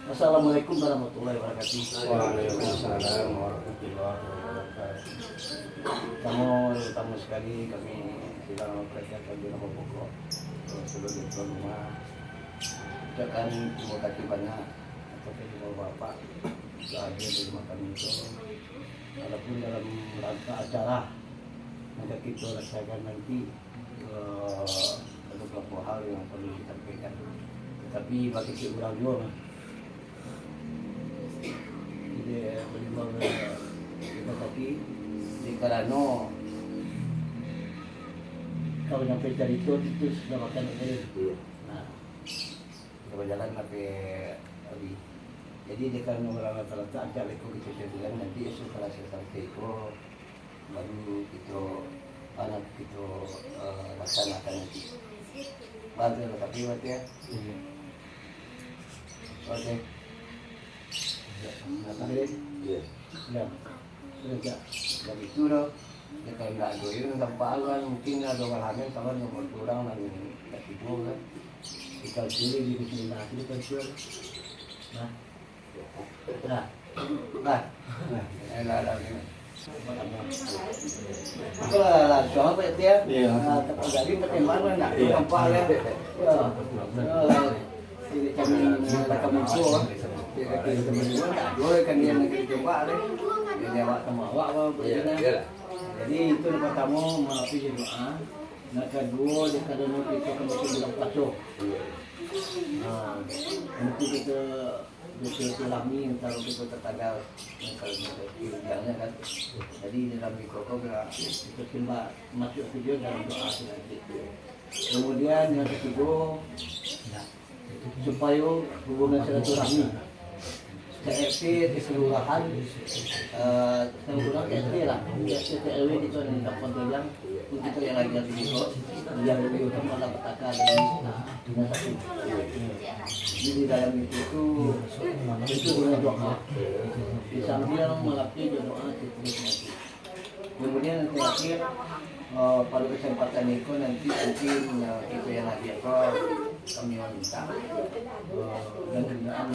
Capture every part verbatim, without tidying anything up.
Assalamualaikum warahmatullahi wabarakatuh. Waalaikumsalam warahmatullahi wabarakatuh. Pertama, pertama sekali kami silang persilakan di rumah pokok, eh, sebagai tuan rumah. Ucapkan terima kasih banyak kepada bapak-bapak yang hadir di rumah kami itu. Walaupun dalam rangka acara yang kita laksanakan nanti, eh, ada beberapa hal yang perlu disampaikan. Tetapi bagi si urang juo mah. Jadi, berimbau, eh, kita tadi, di karano kalau sampai carito itu sudah makan air. Iya. Nah, kita berjalan sampai tadi. Jadi, di karano urang rata-rata agak leko kita cari nanti esok kalau saya sampai ko, baru kito, anu, kito, eh, laksanakan nanti. Bantu lah, tapi bantu ya. Iya. Oke. Iya. Nah, tadi. Iya. Ya. Sudah, ya. Dari itu dah. Ya, kalau ndak ado, ya, nampak kan, mungkin ado urang lain, kawan yang berkurang, dan tak timbul, kan. Kita pilih di sini, nah, kita pensiun. Nah. Nah, nah. Eh, lah, lah, ni. Itulah, lah, suami Pak Tia. Iya. Ah, tapi jadi pertimbangan nak Iya. nampak, ya. Ya. Eh, jadi kami, kami tu, dia kata, "Teman dua nak jual kan dia nak kena tembak, deh." Dia jawab sama awak, apa, Iya, betul, kan? Iyalah. Jadi, itu yang pertama, maafin doa. Nah, kedua, dia kata, "Nanti kita akan masuk bulan puasa." Iya. Nah, nanti kita Silaturahmi antaro kito tatagal, antaro kito kan. Jadi, dalam iko ko, kito simba masuak tu juo dalam doa tu nanti. Kemudian, yang ketigo, supayo hubungan silaturahmi ke R T, keseluruhan, eh, keseluruhan R T lah, R T ke R W kito di Kampung Tejang, pun kito yang lagi-lagi kito, yang lebih utama adalah petaka dari Jadi, dalam itu tu, itu guna doa. Di sambil malapeh jo doa, itu nanti. Kemudian, yang terakhir, eh, pada kesempatan iko nanti mungkin, eh, kita yang hadir ko, kami meminta, eh, dan juga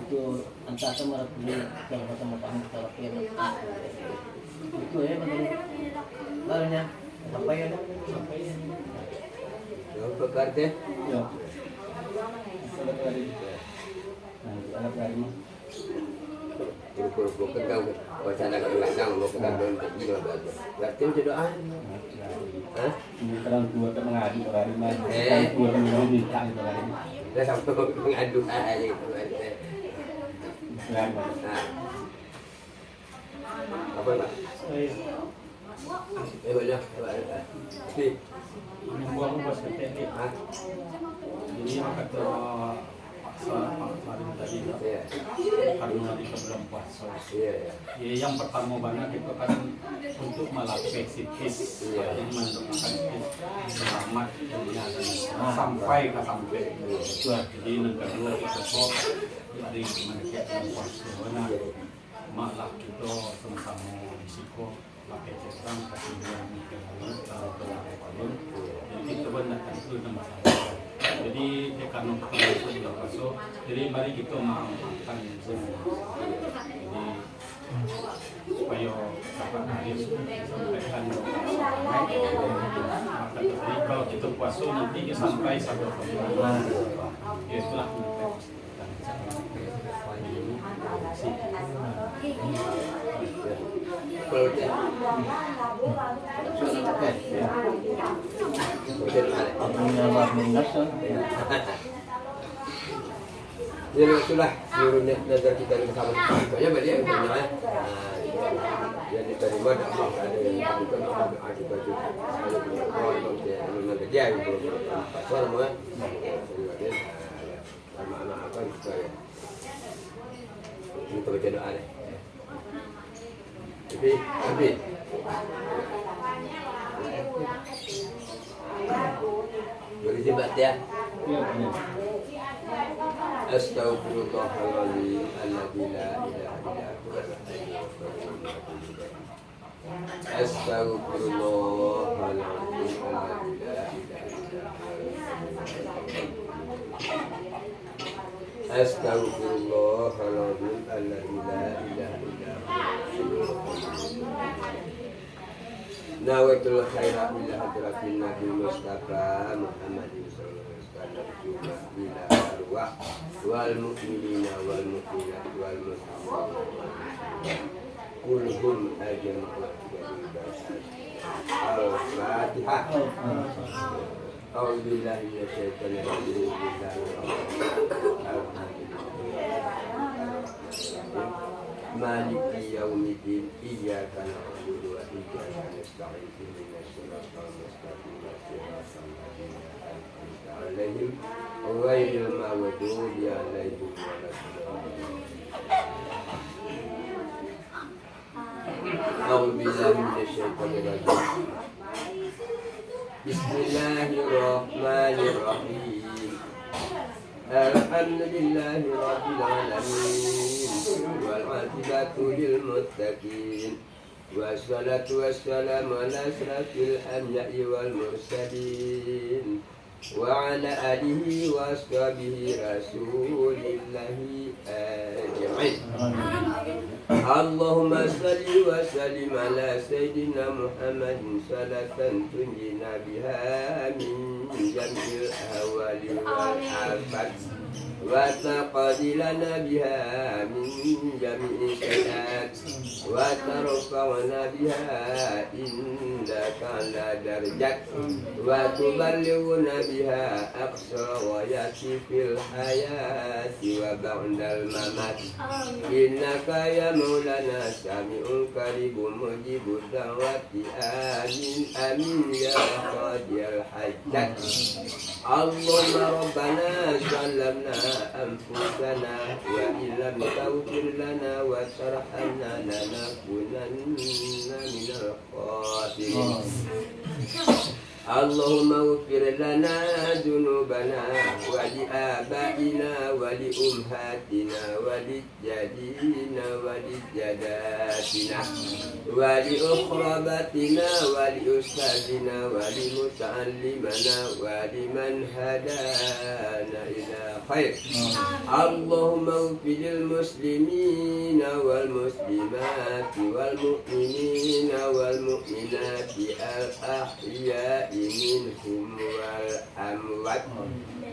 itu antah sama lapeh, sama-sama kami kita lapeh. Itu ya, betul. Barunya. Sampai ya, dah? Sampai ya. Ya, berkati. Ya. Salam tadi. Nah, salam tadi. Rupa-rupa kan kau baca nak kadang-kadang, mau kadang-kadang tak gila baca. Berarti macam doa. Hah? Ini terang tua tak mengadu hari ni. Eh. Terang tua tak mengadu, minta itu hari ni. Dah sampai mengadu hari ni. Nah. Apa, Pak? Saya. Eh, banyak, Pak. Tapi Membuang bos ketek ni. Hah? Jadi, yang kata Pak Sa-, Pak Salim tadi, Pak, Iya. karena di bulan puasa. Iya, iya. Ya, yang pertama banget itu kan untuk malapeh sikis, Iya. jadi mendoakan sikis selamat dunia dan Ah, sampai ke sampai. Iya. Jadi, yang kedua, kita kok hari mendekat bulan puasa, benar. Iya. Mak lah, kita sama-sama di siko, pakai cekang, pakai dia, pakai lalu, kalau kita pakai payung. Jadi, kita pun nak tentu nama salah. Jadi, dia kan untuk masuk di puasa. Jadi, mari kita mengamalkan yang semua. Jadi, supaya dapat hadir sampaikan. Jadi, kalau kita puasa nanti, dia sampai satu bulan. Ya, itulah. Dia nak itulah seluruh niat nazar kita ni bersama. Banyak balik yang banyak, eh. Ah, yang diterima dah Allah, ada yang diterima Allah, doa kita tu. Kalau kita doa, memang dia, memang dia yang berbuat. Pasal nama, eh? Anak-anak apa gitu ya. Ini kita baca doa deh. Jadi, habis. Boleh dibaca ya? Astaghfirullahaladzim alladzi la ilaha illa huwa. Astaghfirullahaladzim alladzi la ilaha illa huwa. Astaghfirullahaladzim alladzi la ilaha illa huwa. Nawaitul khaira ila hadratin Nabi Mustafa Muhammadin sallallahu alaihi wasallam, summa ila arwah wal mukminina wal mukminat wal muslimin. Kulhum ajma'in. Al-Fatihah. A'udzubillahi minasyaitonirrajim. Bismillahirrahmanirrahim. Maliki yaumiddin. Iyyaka na'budu wa iyyaka nasta'in. Ihdinas siratal mustaqim. Siratal ladzina an'amta 'alaihim, ghairil maghdubi 'alaihim waladdallin. A'udzubillahi minasyaitonirrajim. Bismillahirrahmanirrahim. Alhamdulillahi rabbil alamin. Wal aqibatu lil muttaqin. Wassalatu wassalamu ala asyrafil anbiya'i wal mursalin. Wa ala alihi wa ashabihi Rasulillahi ajma'in. Allahumma salli wa sallim ala Sayyidina Muhammadin salatan tunjina biha min jami'il ahwali wal afat, wa taqdi lana biha min jami'is sayyi'at, wa tarfa'na biha indaka a'la darajat, wa tuballighuna biha aqsal ghayati fil hayati wa ba'dal mamat. Innaka ya Maulana sami'un qaribun mujibud da'wati. Amin, amin, ya qadiyal hajat. Allahumma rabbana zalamna anfusana wa illam taghfir lana wa tarhamna lanakunanna minal khasirin. Allahumma ghfir lana dzunubana wa li abaina wa li ummahatina wa li jaddina wa li jaddatina wa li uqrabatina wa li ustadzina wa li muta'allimina wa liman hadana ila khair. Allahumma ighfir lil muslimina wal muslimati wal mu'minina wal mu'minati al ahya'i minhum wal amwat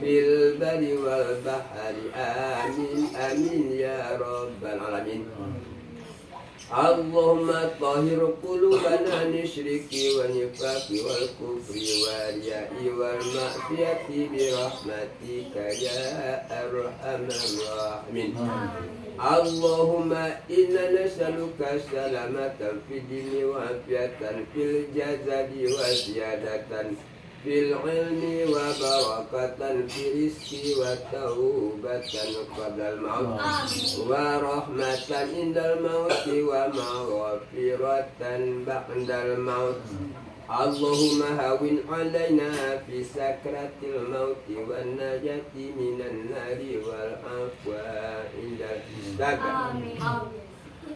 fil barri wal bahri. Amin, amin, ya rabbal alamin. Allahumma tahhir qulubana min syirki wa nifaqi wal kufri wa riya'i wal ma'siyati bi rahmatika ya arhamar rahimin. Allahumma inna nas'aluka salamatan fid dini wa afiatan fil jasadi wa ziyadatan fil ilmi wa barakatan fi rizqi wa taubatan qablal maut wa rahmatan indal mauti wa maghfiratan ba'dal maut. Allahumma hawwin alaina fi sakratil mauti wan najati minan nari wal afwa indal hisab. Amin.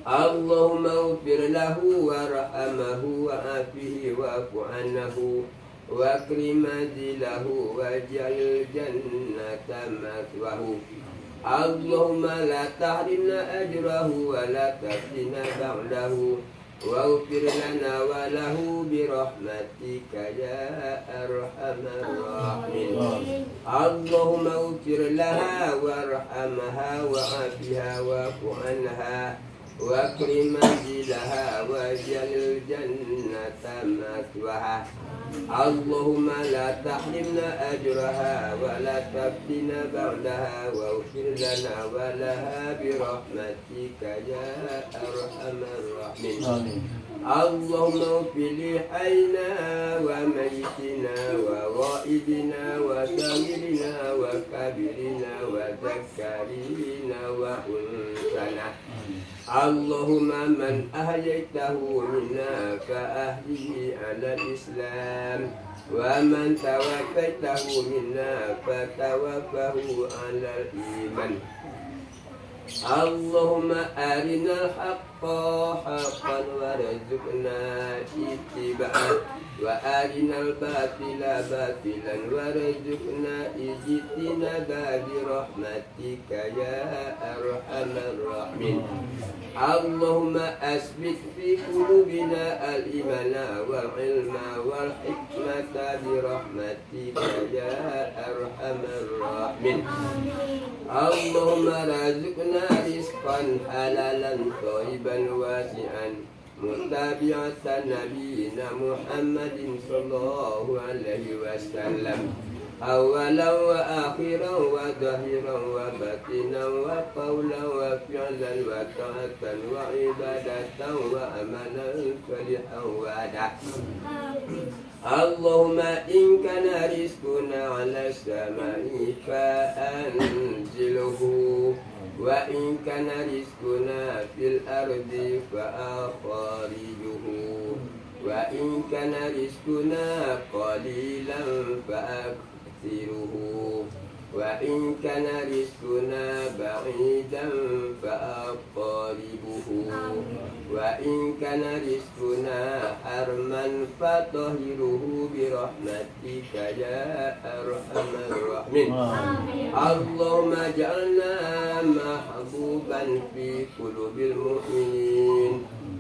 Allahumma ighfir lahu warhamhu wa afihi wa'fu anhu wa akrim manzilahu waj'al jannata mathwahu. Allahumma la tahrimna ajrahu wa la taftinna ba'dahu. Waghfir lana wa lahu bi rahmatika ya arhamar rahimin. Allahumma ighfir laha warhamha wa afiha wa'fu anha wa akrim manzilaha waj'al jannata mathwaha. Allahumma la tahrimna ajraha wa la taftinna ba'daha waghfir lana wa laha bi rahmatika ya arhamar rahimin. Amin. Allahumma ighfir li hayyina wa mayyitina wa ghaibina wa saghirina wa kabirina wa zakarina wa unsana. Allahumma man ahyaitahu minna fa ahyihi alal Islam, wa man tawaffaitahu minna fa tawaffahu alal iman. اللهم أرنا الحق حقا وارزقنا اتباعه، وأرنا الباطل باطلا وارزقنا اجتنابه برحمتك يا أرحم الراحمين. اللهم أثبت في قلوبنا الإيمان والعلم والحكمة برحمتك يا أرحم الراحمين. اللهم ارزقنا رزقا حلالا طيبا واسعا متابعة نبينا محمد صلى الله عليه وسلم، أولا وآخرا وظاهرا وباطنا وقولا وفعلا وطاعة وعبادة وعملا صالحا وأداء. اللهم إن كان رزقنا على السماء فأنزله، وإن كان رزقنا في الأرض فأخرجه، وإن كان رزقنا قليلا فأكثره، وإن كان رزقنا بعيدا فأقربه، وإن كان رزقنا حرما فطهره برحمتك يا أرحم الراحمين. اللهم اجعلنا محبوبا في قلوب المؤمنين،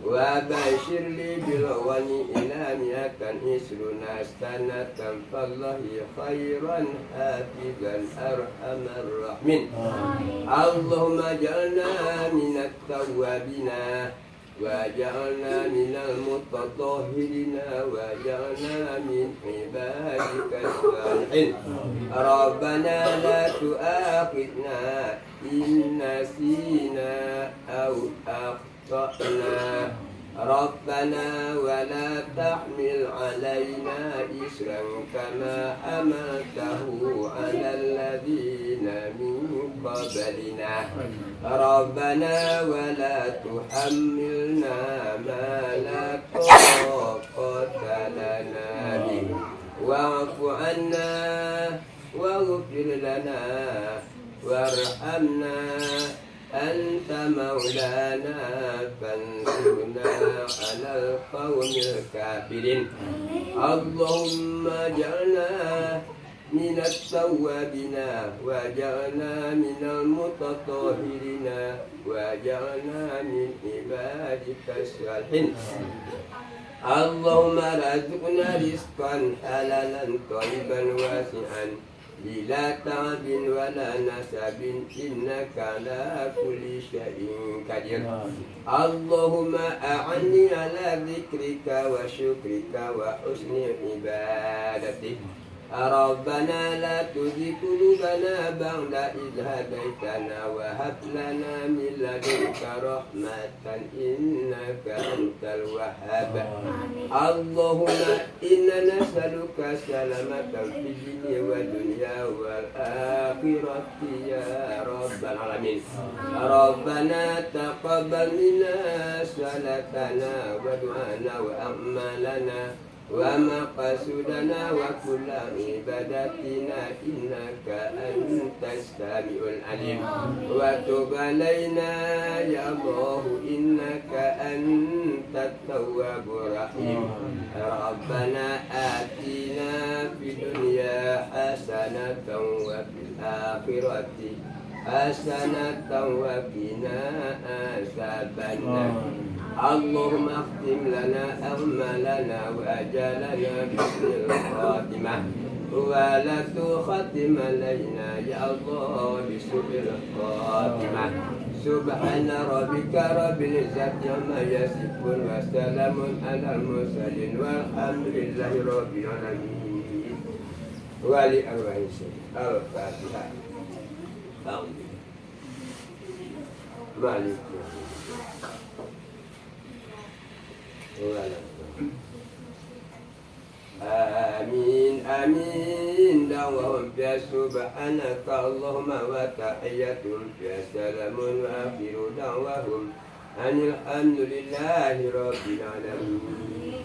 وبشر لي بالغني إلى مئة عشرون سنة فالله خيرا حافظا أرحم الراحمين. اللهم اجعلنا من التوابين، واجعلنا من المتطهرين، واجعلنا من عبادك الصالحين. ربنا لا تؤاخذنا إن نسينا أو أخطأنا. ربنا ولا تحمل علينا إصرا كما حملته على الذين من قبلنا. ربنا ولا تحملنا ما لا طاقة لنا به واعف عنا واغفر لنا وارحمنا أنت مولانا فانصرنا على القوم الكافرين. اللهم اجعلنا من التوابين واجعلنا من المتطهرين واجعلنا من عبادك الصالحين. اللهم ارزقنا رزقا حلالا طيبا واسعا بلا تعب ولا نصب إنك على كل شيء قدير. اللهم أعني على ذكرك وشكرك وحسن عبادتك. ربنا لا تزغ قلوبنا بعد إذ هديتنا وهب لنا من لدنك رحمة إنك أنت الوهاب. اللهم إنا نسألك السلامة في الدين والدنيا والآخرة يا رب العالمين. ربنا تقبل منا صلاتنا ودعاءنا وأعمالنا ومقاصدنا وكل عبادتنا إنك أنت السميع العليم. وتب علينا يا الله إنك أنت التواب الرحيم. ربنا آتنا في الدنيا حسنة وفي الآخرة حسنة وقنا عذاب النار. اللهم اختم لنا أعمالنا وأجالنا بحسن الخاتمة، ولا تختم علينا يا الله بسوء الخاتمة. سبحان ربك رب العزة عما يصفون، وسلام على المرسلين، والحمد لله رب العالمين. ولأرواح الشيخ الفاتحة. Amin, amin. دعواهم فيها سبحانك اللهم وتحيتهم فيها سلام وآخر دعواهم أن الحمد لله رب العالمين.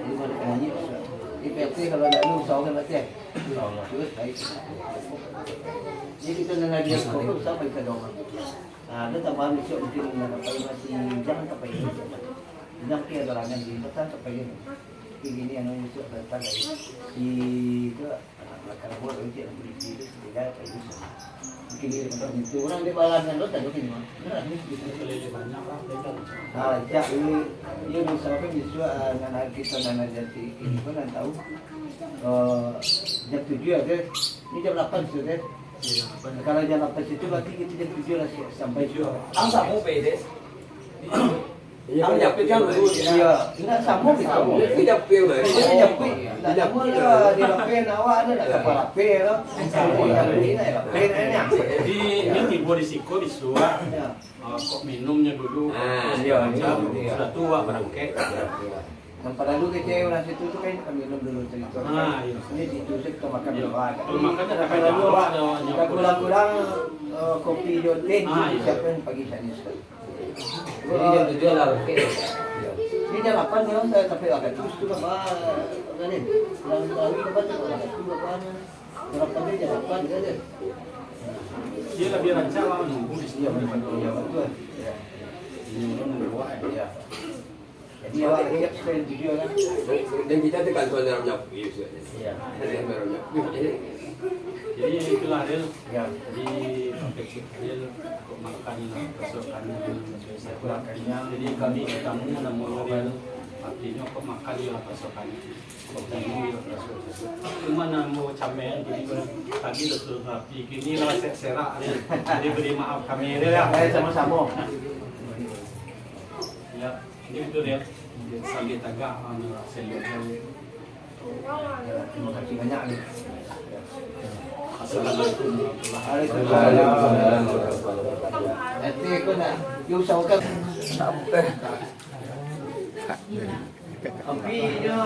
Jadi, mana ka naiak, P P kalau ndak lu usahokan mati, eh. Terus baik. Jadi, kita nak lagi, sampai ka doman. Ah, ada tambahan besok mungkin nak sampai masih, jangan sampai ini. Jangan sampai ada langan di petang sampai ini. Tapi gini, anu, besok datang lagi. Di itu, ah, makan buat lagi, nak beli itu, tidak apa itu. Mungkin dia dapat itu. Orang dia balangan lo, tak ada ini, mah. Ah, jak ini, dia usahakan besok, ah, nak, nak kita nak jadi ini pun nak tahu. Eh, jam tujuh ada. Ini jam lapan sudah. Kalau jam lapan situ, berarti kita jam tujuh lah siap sampai. Ang samo pe deh. Iya, ang japik kan dulu. Iya, enggak samo gitu. Itu japik lah. Itu japik. Enggak samo lah, di lapik awak ada, enggak apa lapik lah. Sama lah. Ini lapik lah. Jadi, ini tibo di siko bisuak. Ya. Ah, kok minumnyo dulu, ah, iya, macam, iya. Sudah tu awak barangkek. Nan paralu kecek urang situ tu kan minum dulu cerita. Ah, iya. Ini situ se ka makan dulu. Iya. Kalau makan tak payah, kalau awak, tak kurang-kurang, eh, kopi jo teh, ah, iya, siapkan pagi tadi sekali. Jadi jam tujuh lah, oke. Iya. Ini jam lapan, jam lapan, sampai agak terus tu, Bapak. Kan ni? Kurang tahu, Bapak, tu agak terus, Bapak. Berapa dia, jam lapan dia ada. Dia lebih rancak lah menunggu di sini. Iya, betul. Iya, betul. Iya. Ini orang membawa, ya. Jadi, awak siap sekali video lah. Dan kita tu kan tuan dalam nyapu, ya, Ustaz. Iya. Ada yang dalam nyapu. Jadi, itulah, Ril. Ya. Jadi, kecil, Ril, kok makan lah, pasokan, Ril. Kurang kenyang. Jadi, kami bertamu, nama Ril. Artinya, kok makan, ya, pasokan. Cuma namo camel, jadi tadi lah suruh rapi, kini lah se-, serak dia. Jadi beri maaf kami dia lah. Eh, sama-sama. Ya, ini betul ya. Sambil tagak, ah, nak selok. Ya, terima kasih banyak ni. Assalamualaikum warahmatullahi wabarakatuh. Waalaikumsalam warahmatullahi wabarakatuh. Nanti aku nak, you usahakan sampai. Tapi dia